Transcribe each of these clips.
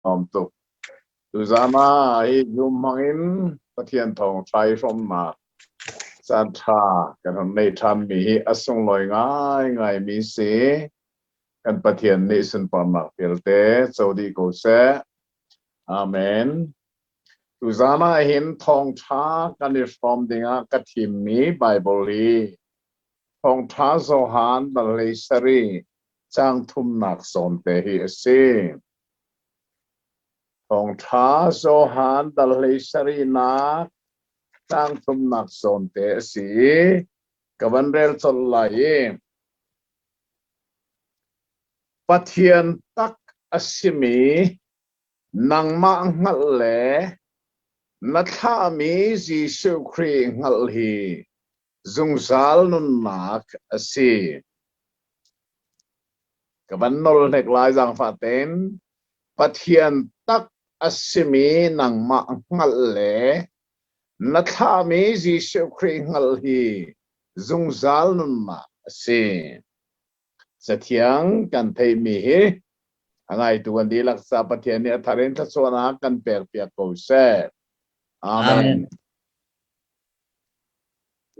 Lawm tuk. Tuzaan ah hi Zoom hmangin Pathian thawngṭha i hrawmnak caanṭha kan hun nei ṭhanmi hi a sunglawi ngaingaimi si. Kan Pathian nih sunparnak vialte co dih ko seh. Amen. Tuzaan ah hin thawngṭha kan i hrawm dingah ka thimmi Baibal hi Thawngṭha Johan dal hlei sarih caang thumnak zawnte hi a si. Thawngṭha Johan dal hlei sarihnak caang thumnak zawnte a si i ka van rel colh lai i Pathian tak a simi nangmah hngalh le na thlahmi Jesuh Khrih hngalh hi zungzal nunnak a si. Ka van nol hnek lai zaangfah tein Pathian tak a simi nangmah hngalh le na thlahmi Jesuh Khrih hngalh hi zungzal nunnak a si. Cathiang kan theihmi hi a ngaitu kan dihlak ca Pathian nih a thar in thluachuahnak kan pekpiak ko seh. Amen. Amen.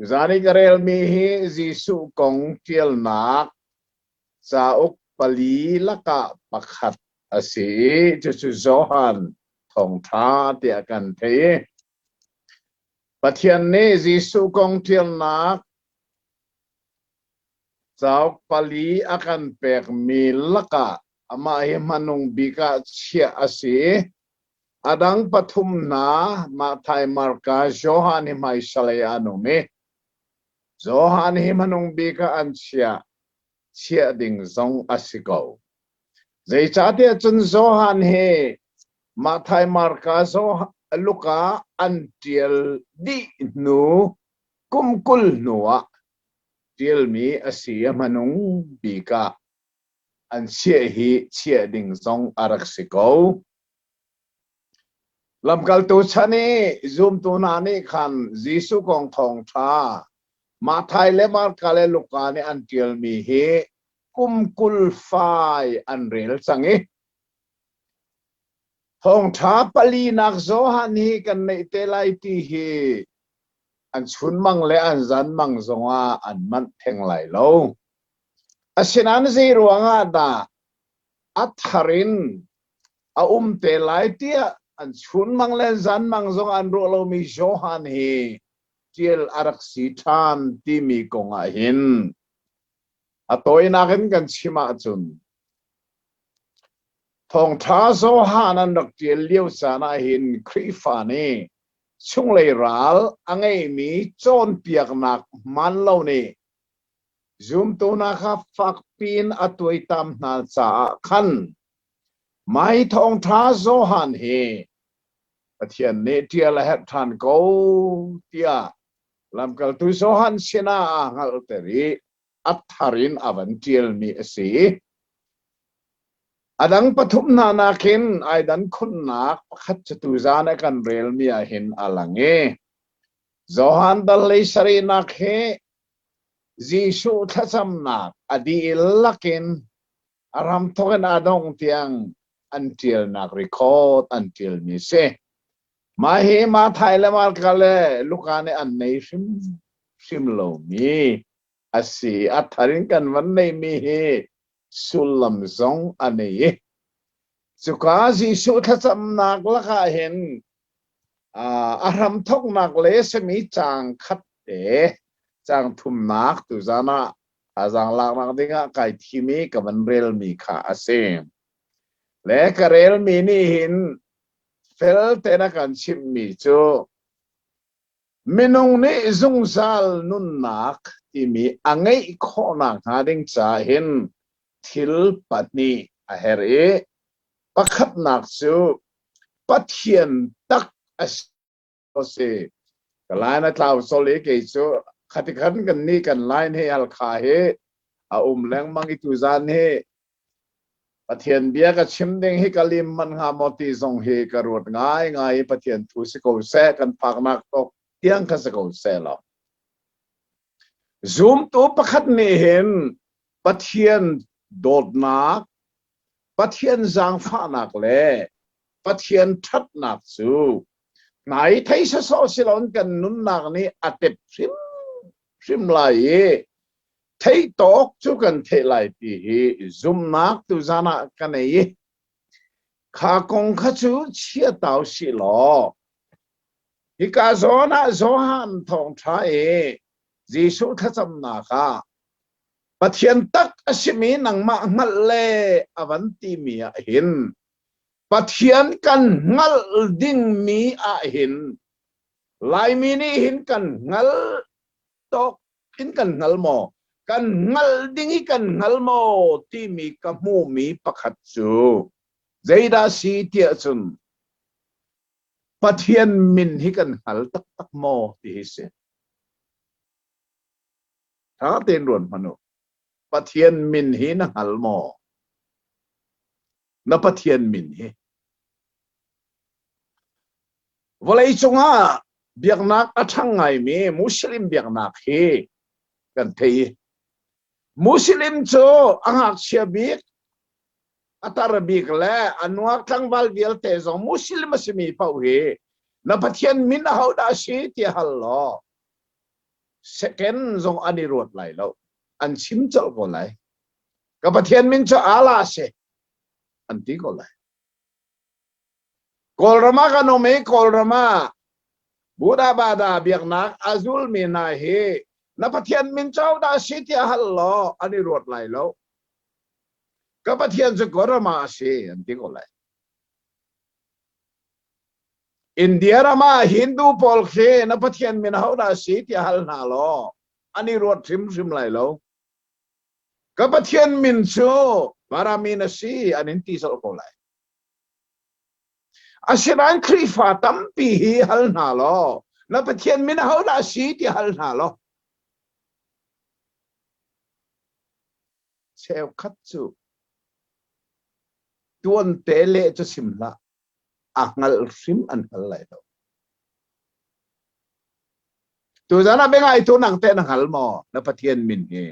Zan i ka relmi hi Jesuh kong ṭialnak cauk pali lakah pakhat a si i cucu Johan Thawngṭha tiah kan theih. Pathian nih Jesuh kong ṭialnak cauk pali a kan pekmi lakah amah hi hmanung bik ah chiah a si. A dang pathum hna Matthai, Marka, Johan hi hmaisalei ah an um i Johan hi hmanung bik ah an chiah. Chiah ding zong a si ko. Zeicahtiah cun Johan hi Matthai, Marka, Luka an ṭial dih hnu kum 20 hnu ah ṭialmi a si i a hmanung bik ah an chiah hi chiah ding zong a rak si ko. Lamkaltu chan i zumtu hna nih khan Jesuh kong thawngṭha Matthai le Marka le Luka nih an ṭialmi hi kum 20 fai an rel cang i thawngṭha palinak Johan hi kan neih te lai ti hi an chunmang le an zanmang zongah an manh theng lai lo. Asinain zei ruangah dah a thar in a um te lai tiah an chunmang le zanmang zong an ruah lomi Johan hi ṭial a rak si ṭhan timi kong ah hin a tawinak in kan chim ahcun thawngṭha Johan an rak ṭial lio caan ah hin Khrihfa nih chunglei ral a ngeimi cawnpiaknak hmaan lo nih Zumtu hna kha fakpi in a tuaitam hna caah khan mai thawngṭha Johan hi Pathian nih ṭial a herh ṭhan ko tiah lamkaltu Johan sinah aa hngalhter i a thar in a van ṭialmi a si. A dang pathum hna nakin ai dan khunnak pakhat cu tuzan a kan relmi ah hin a lang i Johan dal hlei sarihnak hi Jesuh thlacamnak a dihlak in a hramthawk in a dongh tiang an ṭialnak record an ṭialmi si. Mah hi Matthai le Marka le Luka nih an nei hrimhrim lomi a si. A thar in kan van neihmi hi sullam zong a nei i cuka Jesuh thlacamnak lakah hin a hramthawknak le simi caang khat te caang thumnak tuzan ah thazaang laknak dingah kai thim i ka van relmi kha a si. Le ka relmi nih hin fel tein a kan chimhmi cu minung nih zungzal nunnak timi a ngeih khawhnak hnga ding caah hin thil pahnih a herh i pakhatnak cu Pathian tak a si. Ka line a tlau sol i kei cu khati khan kan nih kan line hi Halkha hi a um lengmang i tuzan hi Pathian bia ka chim ding hi ka lim man hnga maw ti zong hi ka ruat ngaingai i Pathian thu si ko seh kan phaknak tawk tiang kha si ko seh law. Zumtu pakhat nih hin Pathian dawtnak, Pathian zaangfahnak le. Pathian ṭhatnak cu hnai thei sawsawh si loin kan nunnak nih a tep hrimhrim lai i theih tawk cu kan theih lai ti hi zumhnak tuzan ah ka nei i kha kong kha cu chia tau sih law hika zawn ah Johan thawngṭha i Jesuh thlacamnak ah Pathian tak a simi nangmah hngalh le a van timi ah hin Pathian kan hngalh dingmi ah hin Laimi nih hin kan hngal tawk in kan hngal maw? Kan hngalh ding i kan hngal maw timi ka hmuhmi pakhat cu zeidah si tiah cun Pathian min hi kan hngal taktak maw ti hi si. Ṭha tein ruat hmanh u. Pathian min hi na hngal maw? Na Pathian min hi. Vawleicung ah biaknak a ṭhang ngaimi Muslim biaknak hi kan thei i Muslim cu a ngakchia bik, a tar bik le a nuak tlangval vialte zong Muslim a simi paoh hi na Pathian min ahodah a si ti hal law second zong an i ruat lai lo. An chim colh ko lai. Ka Pathian min cu Allah a si an ti ko lai. Kawlram ah kan um i Kawlram ah Buddha Bada biaknak a zulmi hna hi na Pathian min cu dah a si tiah hal law an i ruat lai lo. Ka Pathian cu Kawlram ah a si an ti ko lai. India ram ah Hindu pawl khi na Pathian min hodah a si tiah hal hna law an i ruat hrimhrim lai lo. Ka Pathian min cu Baramin a si an in ti colh ko lai. Asinain Khrihfa tampi hi hal hna law na Pathian min ahodah a si ti hal hna law cheukhat cu tuante leh cu chim hlah a hngalh hrim an hngal lai lo. Tuzan ah biangaitu nang teh na hngal maw na Pathian min hi?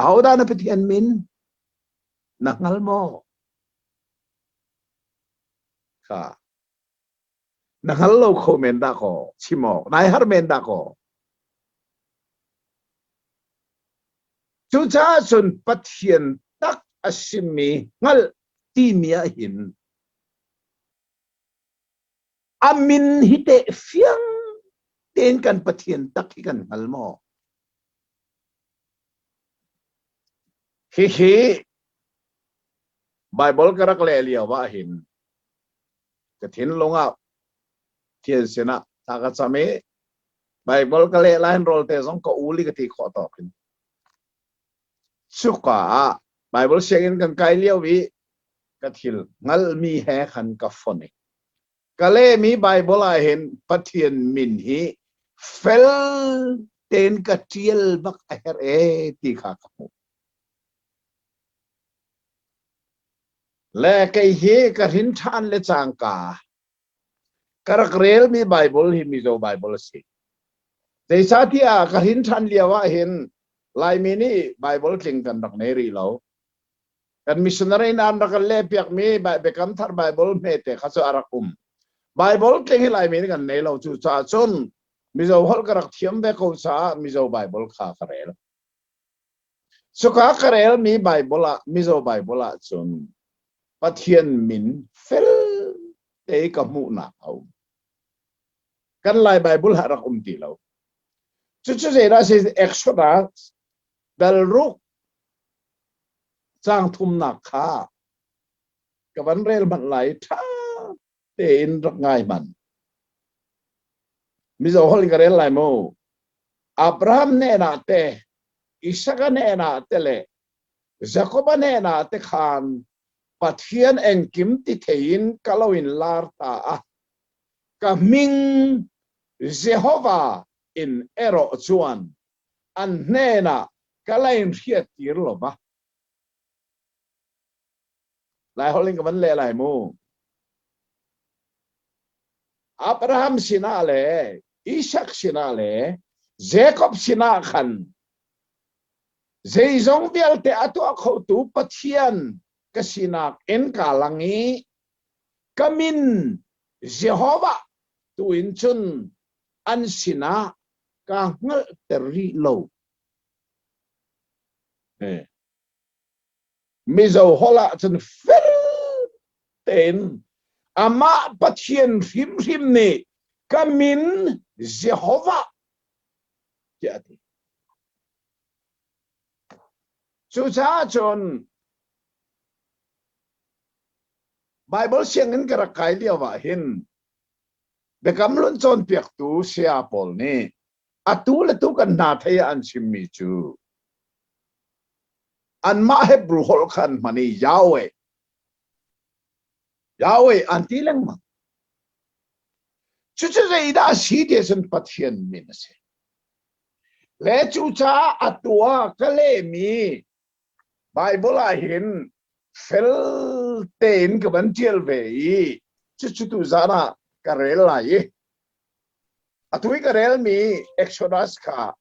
Ahodah na Pathian min? Na hngal maw? Kha. Na hngal lo kho men dah kaw chim awk nai har men dah kaw. Cucaah cun Pathian tak a simi hngalh timi ah hin a min hi teh fiang tein kan Pathian tak hi kan hngal maw? Hihi Baibal ka rak leh lio ah hin ka thinlung ah Pathian sinah thla ka cam i Baibal ka leh lai hin rawlte zong ka ul i ka ti khawh tawk in cuka ah Baibal sianginn kan kai lio i ka thil hngalhmi he khan ka fon i ka lehmi Baibal ah hin Pathian min hi fel tein ka ṭial bak a herh ee ti kha ka hmuh. Le kei hi ka hrin ṭhan le cangka ka rak relmi Baibal hi Mizo Baibal a si. Zeicahtiah ka hrin ṭhan lio ah hin Laimi nih Baibal tling kan rak nei rih lo. Kan missionary in an rak kan lehpiakmi Biakam Thar Baibal hmete kha cu a rak um. Baibal tling hi Laimi nih kan nei lo. Cucaah cun Mizo holh ka rak thiam ve ko caah Mizo Baibal kha ka rel. Cuka ka relmi Baibal ah Mizo Baibal ah cun Pathian min fel te ka hmuhnak a um. Kan Lai Baibal ah rak um ti lo. Cucu zeidah si Exodus dal ruk caang thumnak kha ka van rel hmanh lai ṭha tein rak ngai hmanh. Mizo holh in ka rel lai mu. Abraham hnenah te, Isaka hnenah te le Jakob hnenah te khan Pathian engkim ti thei in ka lo in lar ta a. Ka hming Jehovah in erawh chuan an hnenah ka la in hriattir lo va. Lai holh in ka van leh lai mu. Abraham sinah le Isak sinah le Jacob sinah khan zeizong vialte a tuah khotu Pathian ka sinak in ka lang i. Ka min Jehovah tu in cun an sinah kaa hngalhter rih lo. Mizo holh ah cun fel tein amah Pathian hrimhrim nih ka min Jehovah tiah a ti. Cucaah cun Baibal sianginn ka rak kai lio ah hin Biakam Hlun cawnpiaktu saya pawl nih atu le tu kan hna thei ah an chimmi cu anmah Hebrew holh kha an hman i Yahweh Yahweh an ti lengmang. Cucu zeidah a si ti ahcun Pathian min a si. Le cucaah atu ah ka lehmi Baibal ah hin fel tein ka van ṭial ve i cucu tuzaan ah ka rel lai i atu i ka relmi Exodus kha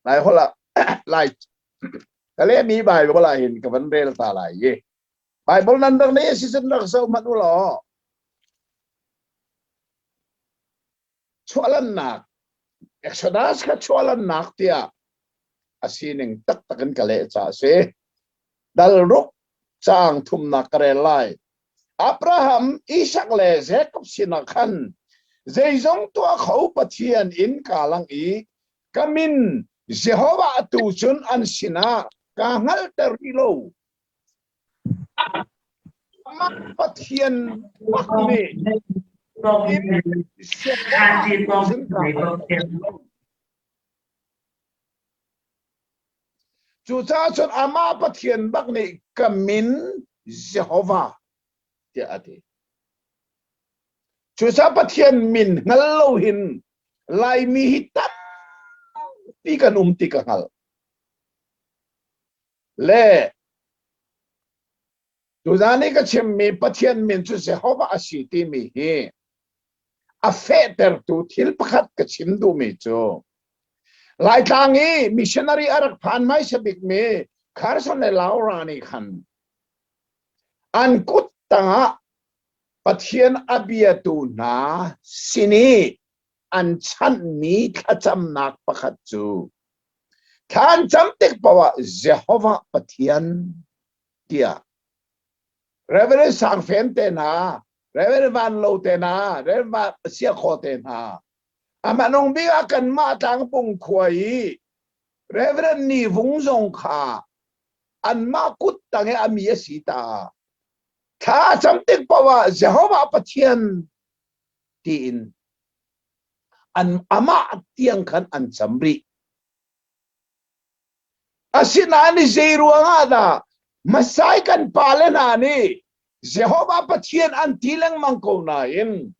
Lai holh ah Lai ka lehmi Baibal ah hin ka van rel ta lai i Baibal nan rak nei a si cun rak zoh hmanh u law chuahlannak Exodus kha chuahlannak tiah a sining taktak in ka leh caah a si. Dal ruk caang thumnak ka rel lai. Abraham, Isak le Jakob sinah khan zeizong tuah kho Pathian in kaa lang i ka min Jehovah tu cun an sinah kaa hngalhter rih lo. Amah Pathian bak nih Cucaah cun amah Pathian bak nih ka min Jehovah tiah a ti. Cucaah Pathian min hngal lo hin Laimi hi tampi kan um ti ka hngalh. Le tuzan i ka chimmi Pathian min cu Jehovah a si timi hi a fehtertu thil pakhat ka chim duhmi cu Laitlang i missionary a rak phan hmaisa bikmi Carson le Laura nih khan an kut tangah Pathian a biatu hna sin i an chanhmi thlacamnak pakhat cu Thla an cam tik paoh ah Jehovah Pathian tiah Reverend Sangfen te hna, Reverend Van Lo te hna, Reverend Siakhaw te hna, a hmanung bik ah kanmah tlangpung khua i Reverend Ni Vung zong kha anmah kut tang i a mi a si ta. Thla a cam tik paoh ah Jehovah Pathian tiin an amah tiang khan an cam rih. Asinain zei ruangah dah Masai kan pale hna nih Jehovah Pathian an ti lengmang ko nain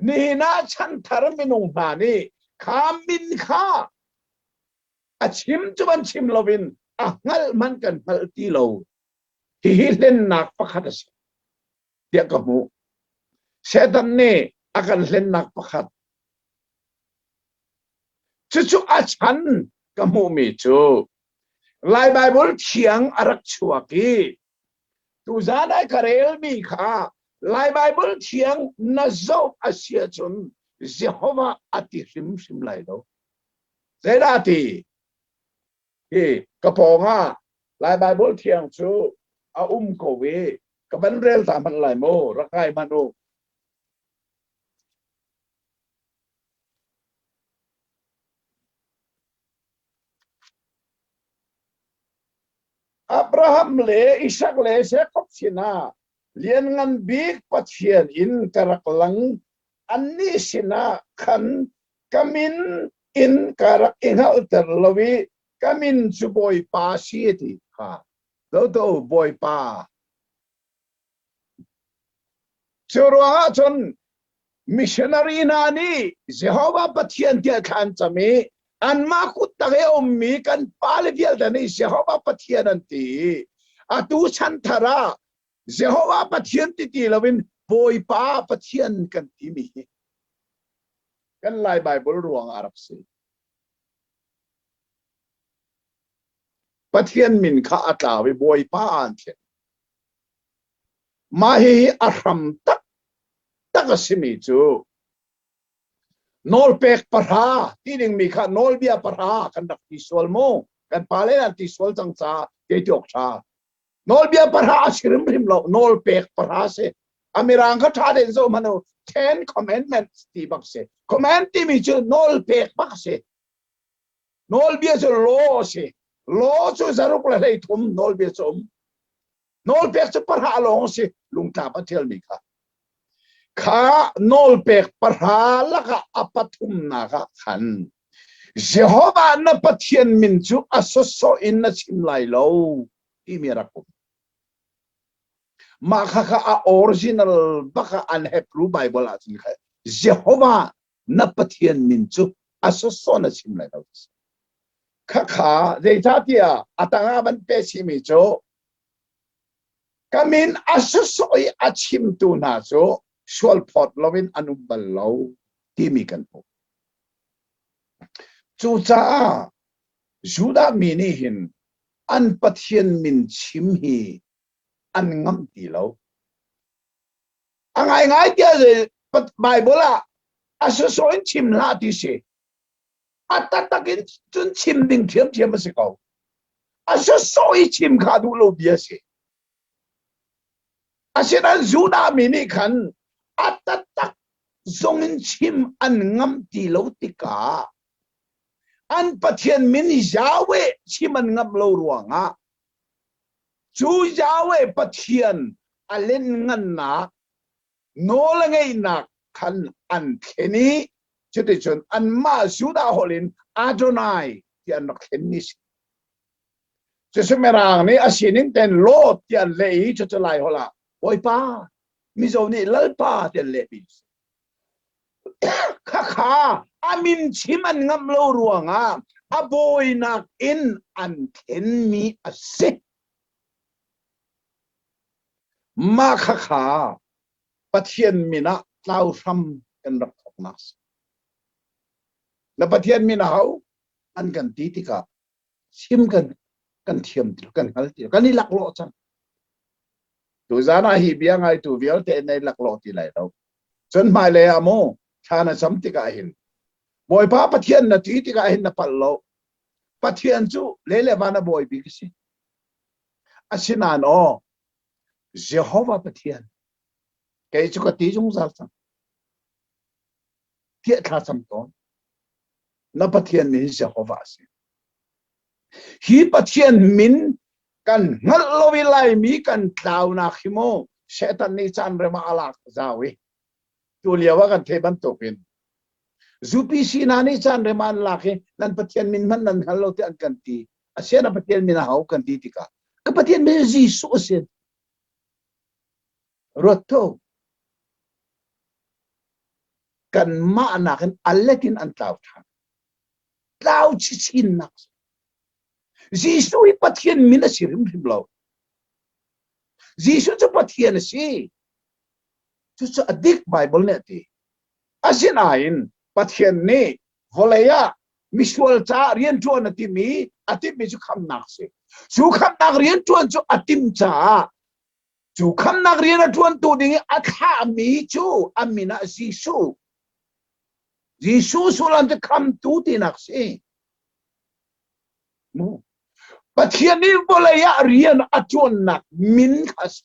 nihin ah chanthar minung hna nih kha min kha a chim cu van chim loin a hngalh hmanh kan hngalh ti lo. Hihi hlennak pakhat a si tiah ka hmuh. Satan nih a kan hlennak pakhat. Cucu a chan ka hmuhmi cu Lai Baibal thiang a rak chuak i tuzan ah ka relmi kha Lai Baibal thiang na zoh a si ahcun Jehovah a ti hrimhrim lai lo. Zeidah ti? Hi ka pawngah Lai Baibal thiang cu a um ko i ka van rel ta hmanh lai mu rak ngai hmanh u. Abraham le Isak le Jakob sinah lianngan bik Pathian in ka rak lang annih sinah khan ka min in ka rak i hngalhter lo i ka min cu Bawipa si ti kha doto Bawipa Cu ruangah cun missionary hna nih Jehovah Pathian tiah thla an cam i anmah kut tang i a ummi kan pale vialte nih Jehovah Pathian an ti i atu chanthar ah Jehovah Pathian ti ti loin Bawipa Pathian kan timi hi kan Lai Baibal ruangah a rak si. Pathian min kha a tlau i Bawipa an thlen. Mah hihi a hram taktak a simi cu nawlpek pahra ti dingmi kha nawlbia pahra kan rak ti sual mu. Kan pale an ti sual cang caah kei ti awk ṭha. Nawlbia pahra a si hrimhrim lo. Nawlpek pahra a si. A mirang kha ṭha tein zoh hmanh u. Ten Commandments ti bak si. Command timi cu nawlpek bak a si. Nawlbia cu law a si. Law cu zaruk le 13 nawlbia cu um. Nawlpek cu pahra lawng a si. Lungtlap a ṭialmi kha. Kha nawlpek pahra lakah a pathumnak ah khan Jehovah na Pathian min cu a sawsawh in na chim lai lo timi a rak um. Mah kha kha a original bak ah an Hebrew Bible ahcun kha Jehovah na Pathian min cu a sawsawh na chim lai lo. Khakha zeicahtiah a tangah van pe chihmi cu ka min a sawsawh i a chimtu hna cu sualphawt loin an um bal lo timi kan hmuh. Cucaah Judah mi nih hin an Pathian min chim hi an ngamh ti lo. A ngaingai tiah Bible ah a sawsawh in chim hlah ti si. A taktak in cun chim ding ṭhiamṭhiam a si ko. A sawsawh i chim kha duh lo bia a si. Asinain Judah mi nih khan a taktak zong in chim an ngamh ti lo tikah an Pathian min Yahweh chim an ngamh lo ruangah cu Yahweh Pathian a lianngannak nawl a ngeihnak khan an thlen i cuticun anmah Judah holh in Adonai ti an rak thlenmi si. Cucu Mirang nih a sining tein Lord ti an leh i cucu Lai holh ah Bawipa, Mizo nih Lalpa ti an lehmi si. Khakha a min chim an ngamh lo ruangah a bawinak in an thlenmi a si. Mah khakha Pathian min ah tlau hram kan rak thawknak si. Na Pathian min aho an kan ti tikah chim kan kan thiam ti kan hngal ti kan i laklawh cang. Tuzan ah hi bia ngaitu vialte nei laklawh ti lai lo. Cun hmailei ah mu thla na cam tikah hin Bawipa Pathian na ti tikah hin na palh lo. Pathian cu le le van a bawi bik a si. Asinain aw Jehovah Pathian kei cu ka ti zungzal cang. Tiah thla cam tawn. Na Pathian min Jehovah a si. Hi Pathian min kan hngalh lo i Laimi kan tlaunak hi mu Satan nih caan rem ah a lak zau i tu lio ah kan theih bantukin UPC hna nih caan rem ah an lak i nan Pathian min hmanh nan hngal lo tiah an kan ti. Asian a Pathian min a hau kan ti tikah ka Pathian min Jesuh a si. Ruat to. Kanmah nakin a let in an tlau ṭhan. Tlau chichinnak. Jesuh hi Pathian min a si hrimhrim lo. Jesuh cu Pathian a si. Cucu a dik Bible nih a ti. Asinain Pathian nih vawlei ah misual caah rianṭuan a timi a timmi cu khamnak a si. Cu khamnak rianṭuan cu a tim caah cu khamnak rian a ṭuantu ding i a thlahmi cu a min ah Jesuh. Jesuh sullam cu khamtu tinak si. Mu. Pathian nih vawlei ah rian a ṭuannak min kha a si.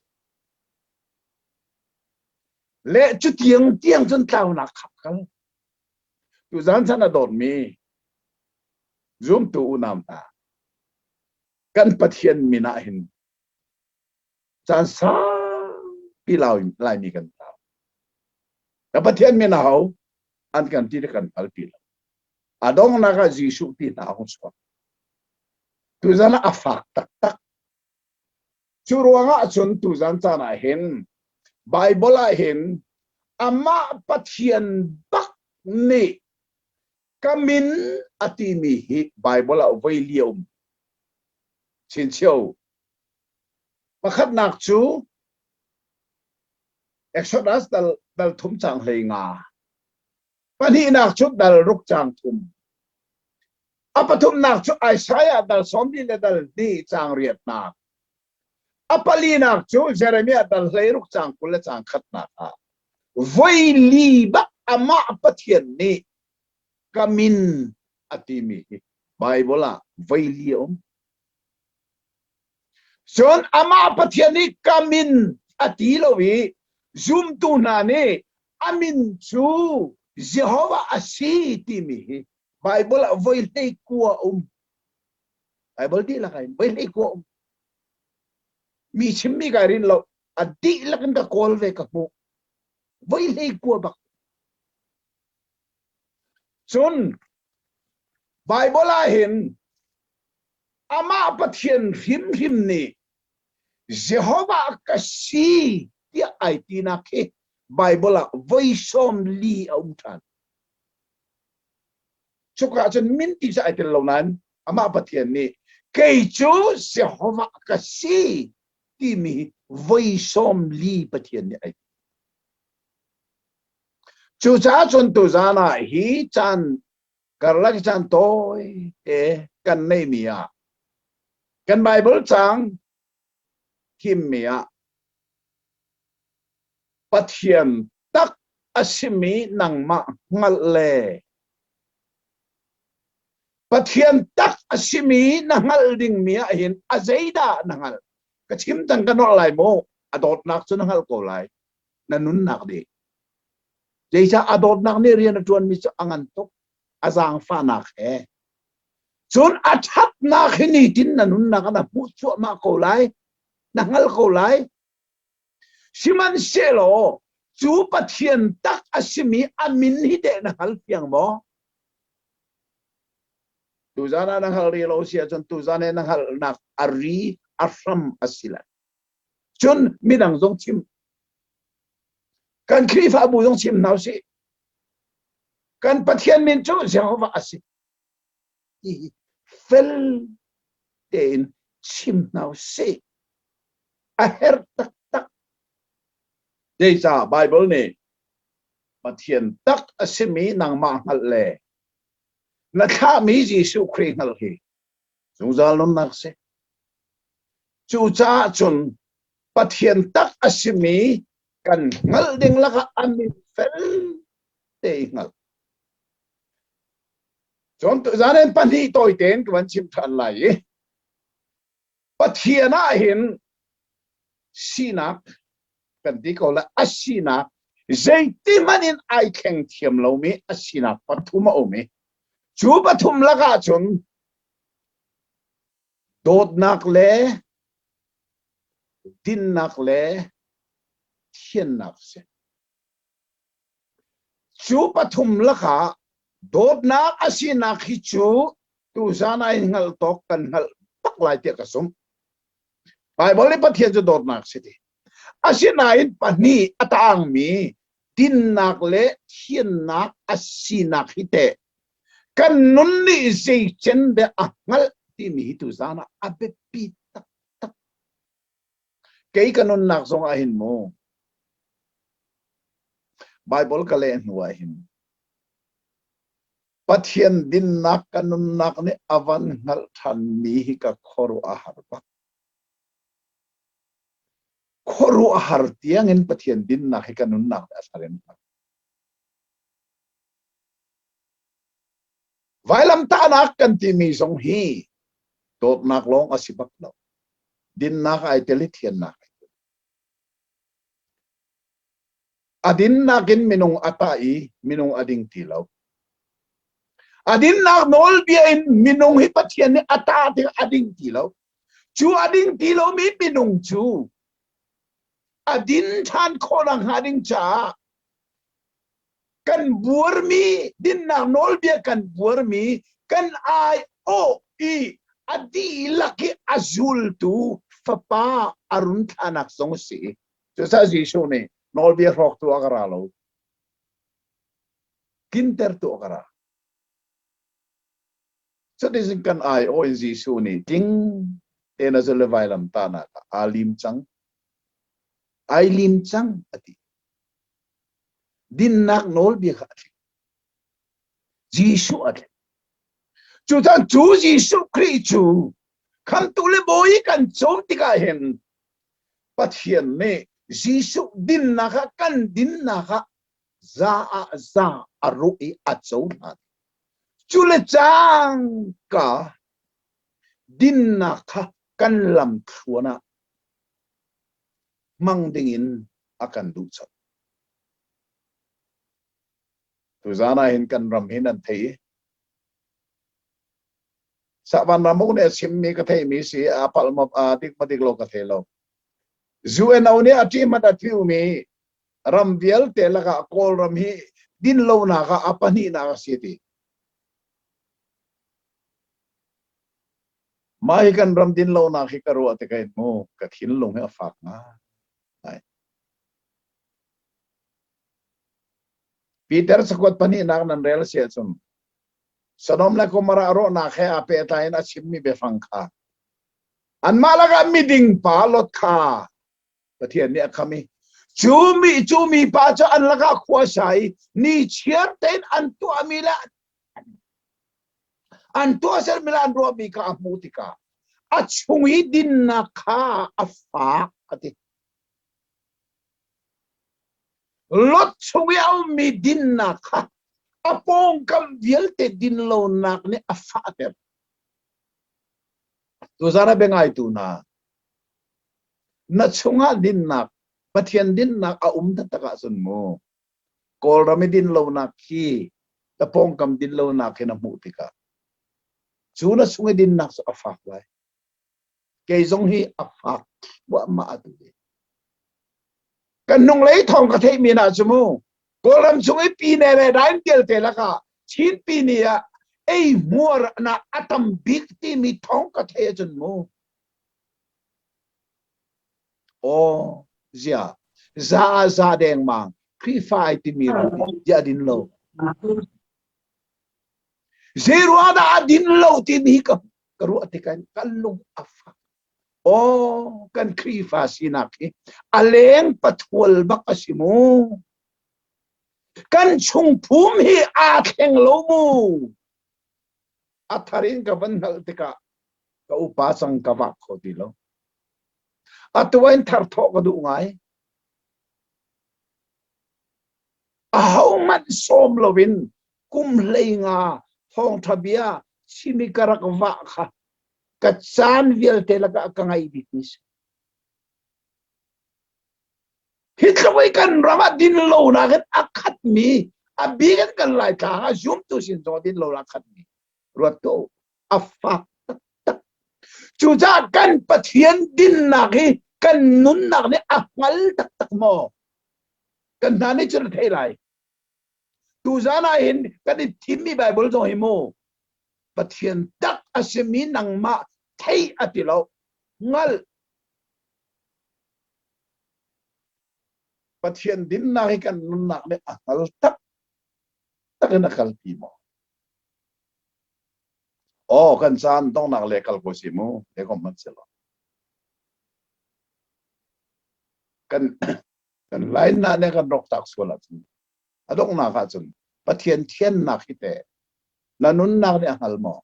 Le cu tiang tiang cun tlaunak kha kal. Tuzan chan a dawtmi zumtu unau hna, kan Pathian min ah hin caan saupi Laimi kan tlau. Ka Pathian min aho an kan ti kan hngal ti lo. A donghnak ah Jesuh ti hna a hung chuak. Tuzan ah a fak taktak. Cu ruangah cun tuzan caan ah hin Bible ah hin amah Pathian bak nih ka min a timi hi Bible ah voi li a um. Chinchio. Pakhatnak cu Exodus dal, dal thum cang hlei nga. Pahnihnak cu dal ruk cang thum. A pathumnak cu Isaiah dal sawmli le dal hnih cang riatnak. A palinak cu Jeremiah dal 16 caang 20 le caang khatnak ah voi li bak amah Pathian nih ka min a timi hi Bible ah voi li a um. Cun amah Pathian nih ka min a ti lo i zumtu hna nih a min cu Jehovah a si timi hi Bible ah voi 19 a um. Bible dihlak ah voi 19 a um. Mi chimmi kai rin lo. A dihlak in ka kawl ve ka hmuh. Voi 19 bak. Cun Bible ah hin amah Pathian hrimhrim nih Jehovah ka si tiah ai tinak hi Bible ah voi 40 a um ṭhan. Cuka cun min ti cu ai tel lo nain amah Pathian nih kei cu Jehovah ka si timi voi 40 Pathian nih ai ti. Cucaah cun tuzaan ah hi caan karlak caan tawi te kan neihmi ah kan Bible caang thimmi ah Pathian tak a simi nangmah hngalh le Pathian tak a simi na hngalh dingmi ah hin a zeidah na hngalh? Ka chim cang ka nolh lai mu. A dawtnak cu na hngalh ko lai. Na nunnak dih. Zeicah a dawtnak nih rian a ṭuanmi cu a ngan tuk. A zaangfahnak he. Cun a ṭhatnak hi nitin na nunnak ah na hmuh cuahmah ko lai. Na hngal ko lai. Sihmanhsehlaw cu Pathian tak a simi a min hi teh na hngal fiang maw? Tuzan ah na hngal rih lo si ahcun tuzan he na hngalhnak a ri a hram a si lai. Cun midang zong chim. Kan Khrihfabu zong chim hna usih. Kan Pathian min cu Jehovah a si. Ti fel tein chim hna usih. A herh taktak. Zeicah Baibal nih Pathian tak a simi nangmah hngalh le na thlahmi Jesuh Khrih hngalh hi zungzal nunnak a si. Cucaah cun Pathian tak a simi kan hngalh ding lakah a min fel te i hngalh. Cun tuzaan in pahnih tawi tein ka van chim ṭhan lai i Pathian ah hin sinak kan ti ko lai a sinak zeiti hmanh in ai thleng thiam lomi a sinak pathum a um i cu pathum lakah cun dawtnak le dinnak le thiannak a si. Cu pathum lakah dawtnak a sinak hi cu tuzaan ah in hngalh tawk kan hngalh bak lai tiah ka zumh. Baibal nih Pathian cu dawtnak a si ti. Asinain pahnih a taangmi dinnak le thiannak a sinak hi teh kan nun nih zeicen dah a hngalh timi hi tuzaan ah a biapi taktak. Kei ka nunnak zong ah hin mu Baibal ka leh hnu ah hin Pathian dinnak ka nunnak nih a van hngalh ṭhanmi hi ka khuaruah a har bak. Khuaruah har tiangin Pathian dinnak hi ka nunnak nih a thar in hngalh. Vailamtahnak kan timi zong hi dawtnak lawng a si bak lo. Dinnak ai tel i thiannak ai tel. A dinnak in minung a tah i minung a ding ti lo. A dinnak nawlbia in minung hi Pathian nih a tah tikah a ding ti lo. Cu a ding ti lomi minung cu a din ṭhan khawh nak hnga ding caah kan buarmi dinnak nawlbia kan buarmi kan ai awh i a dihlak i a zultu fapa a run thlanak zong a si. Cucaah Jesuh nih nawlbia hrawktu a ka ra lo. Tlintertu a ka ra. Cuticun kan ai awh in Jesuh nih tling tein a zul i vailamtahnak ah aa lim cang. Ai lim cang a ti. Dinnak nawlbia kha a tling. Jesuh a tling. Cucaah cu Jesuh Khrih cu khamtu le bawi kan cawm tikah hin. Pathian nih Jesuh dinnak ah kan dinnak ah za ah za a ruh i a cohlan. Cu le cangka dinnak kha kan lamthluan ah hmang dingin a kan duh chap. Tuzan ah hin kan ram hi nan thei i Sahvan ramuk nih a chimmi ka theihmi si a palh maw a dik ma dik lo ka thei lo. UNO nih a ṭih hmanh a ṭiumi ram vialte lakah Kawlram hi dinlonak ah a pahnihnak a si ti. Mah hi kan ram dinlonak hi ka ruah tikah in mu ka thinlung hi a fak ngai. Peter cakuat pahnihnak nan rel si ahcun Sodom le Gomorrah rawhnak he aa pehtlai in a chimmi biafang kha anmah lakah miding pa Lot kha Pathian nih a kham i cu mi cu mi pa cu an lakah khua sa i ni chiar tein an tuahmi le an tuahsermi le an ruahmi kha a hmuh tikah a chung i dinnak kha a fak a ti. Lot chung i a ummi dinnak kha a pawngkam vialte dinlonak nih a fahter. Tuzan ah biangaitu hna, na chungah dinnak, Pathian dinnak a um taktak ahcun mu, Kawlram i dinlonak khi na pawngkam dinlonak hi na hmuh tikah cu na chung i dinnak cu a fak lai. Kei zong hi a fak thluahmah atu hi. Kan hnunglei thawng ka theihmi na cu mu Kawlram chung i pine le dain vialte lakah Chin pine ah ei hmuar na a tam bik timi thawng ka thei ahcun mu Aw zia za ah za dengmang Khrihfa ai timi ram hi a din lo. Zeiruang dah a din lo timi hi ka ka ruah tikah kan lung a fak. Aw kan Khrihfa sinak hi a leng pathual bak a si mu. Kan chungphum hi aa thleng lo mu. A thar in ka van hngalh tikah ka upa cang ka vak kho ti lo. Atu in thar thawh ka duh ngai. Ahohmanh sawm loin kum 15 thawngṭha bia chim i ka rak vah kha ka caan vialte lakah ka ngaih bikmi si. Hi tluk i kan ram ah dinlonak in a khatmi, a bik in kan Laitlang ah zumtu sin zong dinlonak a khatmi ruat tuah u. A fak taktak. Cucaah kan Pathian dinnak hi kan nunnak nih a hngal taktak maw? Kan hna nih cun a thei lai. Tuzan ah hin kan i thimmi Bible zong hi mu Pathian tak a simi nangmah thei a ti lo. Hngalh. Pathian dinnak hi kan nunnak nih a hngal tak tak in a kalpi maw? Aw kan caan donghnak le kal ko si mu he kom hmanh si lo. Kan kan line na ne kan rok tak sual ahcun a donghnak ahcun Pathian thiannak hi te na nunnak nih a hngal maw?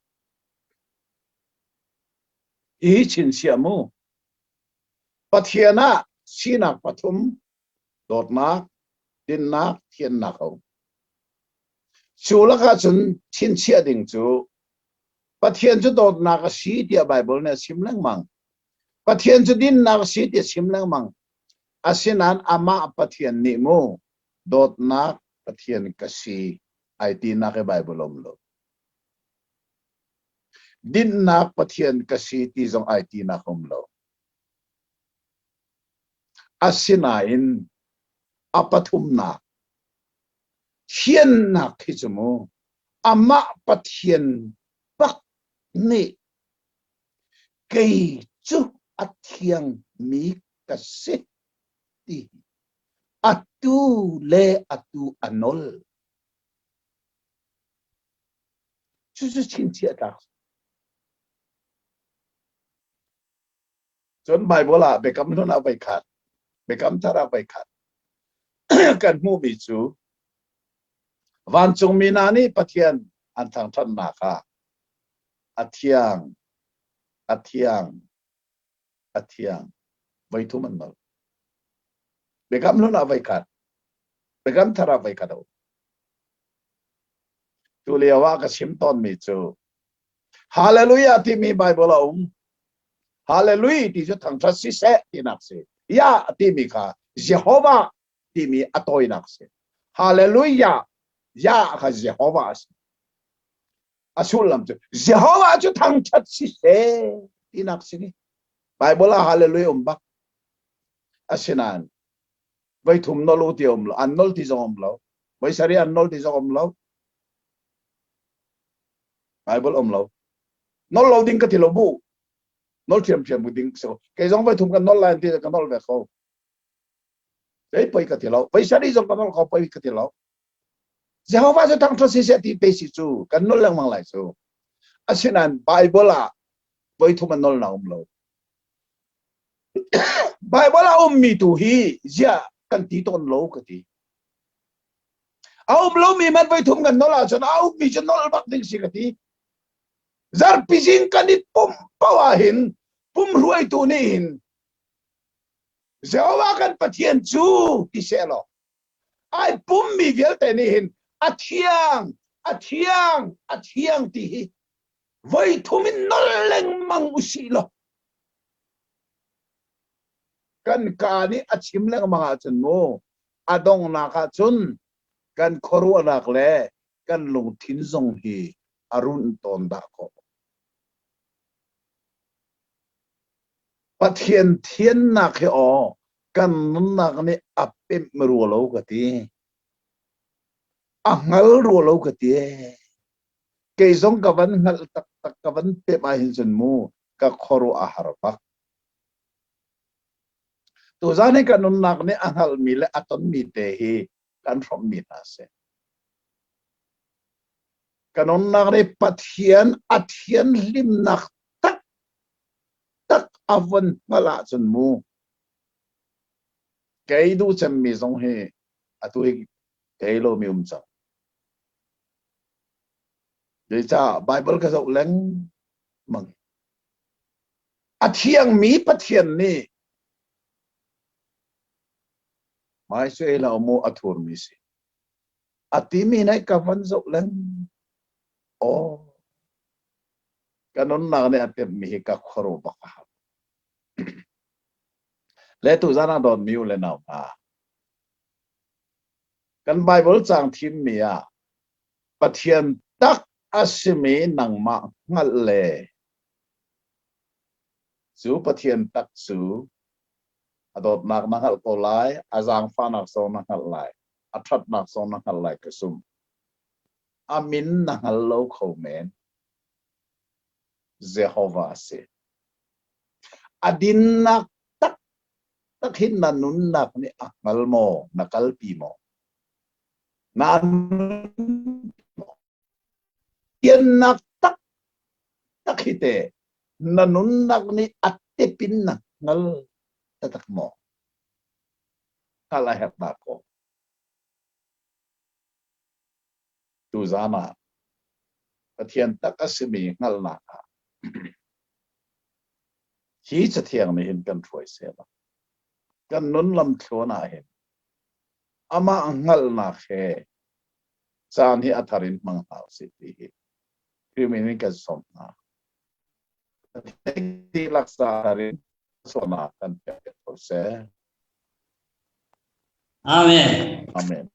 Hi chinchiah mu. Pathian ah sinak pathum dawtnak, dinnak, thiannak a um. Cu lakah cun chinchiah ding cu Pathian cu dawtnak a si tiah Baibal nih a chim lengmang. Pathian cu dinnak a si tiah a chim lengmang. Asinain amah Pathian nih mu dawtnak Pathian ka si ai tinak i Baibal um lo. Dinnak Pathian ka si ti zong ai tinak um lo. Asinain a pathumnak thiannak hi cu mu amah Pathian bak nih kei cu a thiangmi ka si ti atu le atu a nawl. Cucu chinchiah tlak. Cun Baibal ah Biakam Hlun ah voikhat, Biakam Thar ah voikhat kan hmuhmi cu vancungmi hna nih Pathian an thangṭhatnak ah a thiang, a thiang, a thiang voithum an nawl. Biakam hlun ah voikhat, Biakam thar ah voikhat a um. Tu lio ah ka chim tawnmi cu Hallelujah timi Bible a um. Hallelujah ti cu thangṭhat siseh tinak si. Yah timi kha Jehovah timi a tawinak si. Hallelujah Yah kha Jehovah a si. A sullam cu Jehovah cu thangṭhat siseh tinak si ni. Bible ah Hallelujah um bak. Asinain voi thum nol u ti um lo, an nol ti zong um lo. Voi sarih an nol ti zong um lo. Bible um lo. Nol lo ding ka ti lo bu. Nol ṭhiamṭhiam ding so. Kei zong voi thum kan nol lai ti ka nol ve ko. Zei poi ka ti lo. Voi sarih zong ka nol ko poi ka ti lo. Jehovah cu thangṭhat siseh ti pe si cu kan nol lengmang lai cu. Asinain Bible ah voi thum an nol na um lo. Bible a ummi tu hi ziah kan ti tawn lo ka ti. A um lomi man voi thum kan nol ahcun a ummi cu nol bak ding si ka ti. Zarpi zing kan i pumh paoh ahhin pum hruaitu nih hin Jehovah kan Pathian cu ti seh law ai pummi vialte nih hin a thiang a thiang a thiang ti hi voi thum in nol lengmang usih law kan kaa nih a chim lengmang ahcun mu a donghnak ahcun kan khuaruahnak le kan lungthin zong hi a run tawn dah kaw. Pathian thiannak hi aw kan nunnak nih a pemh rua lo ka ti. A hngal rua lo ka ti. Kei zong ka van hngalh taktak ka van pemh ahhin cun mu ka khuaruah a har bak. Tuzaan hi ka nunnak nih a hngalhmi le a tonmi te hi kan hrawmhmi hna a si. Ka nunnak nih Pathian a thianhlimnak taktak a von hngalh ahcun mu kei duh cemmi zong hi atu hi kei lomi um cang. Zeicah Bible ka zoh lengmang. A thiangmi Pathian nih hmai lo mu a thurmi si. A timi nih ka van zoh leng. Aw, ka nunnak nih a temmi hi ka khuaruah bak a hau. Le tuzan ah dawtmi u le nau hna, kan Bible caang thimmi ah Pathian tak a simi nangmah hngalh le cu Pathian tak cu a dawtnak na hngalh ko lai, a zaangfahnak zong na hngalh lai, a ṭhatnak zong na hngalh lai ka zumh. A min na hngal lo kho men. Jehovah a si. A dinnak taktak hi na nunnak nih a hngal maw, na kalpi maw? Na Tiannak taktak hi te na nunnak nih a tepin na hngal taktak maw? Hngalh a herh dah kaw. Tuzaan ah Pathian tak a simi hngalhnak ah hi cathiang nih hin kan hruai sehla. Kan nun lamthluan ah hin amah hngalhnak he caan hi a thar in hmang hna usih ti hi Khrih min in kan sawm hna. Dihlak thar in sawmnak kan pek ko seh. Amen. Amen.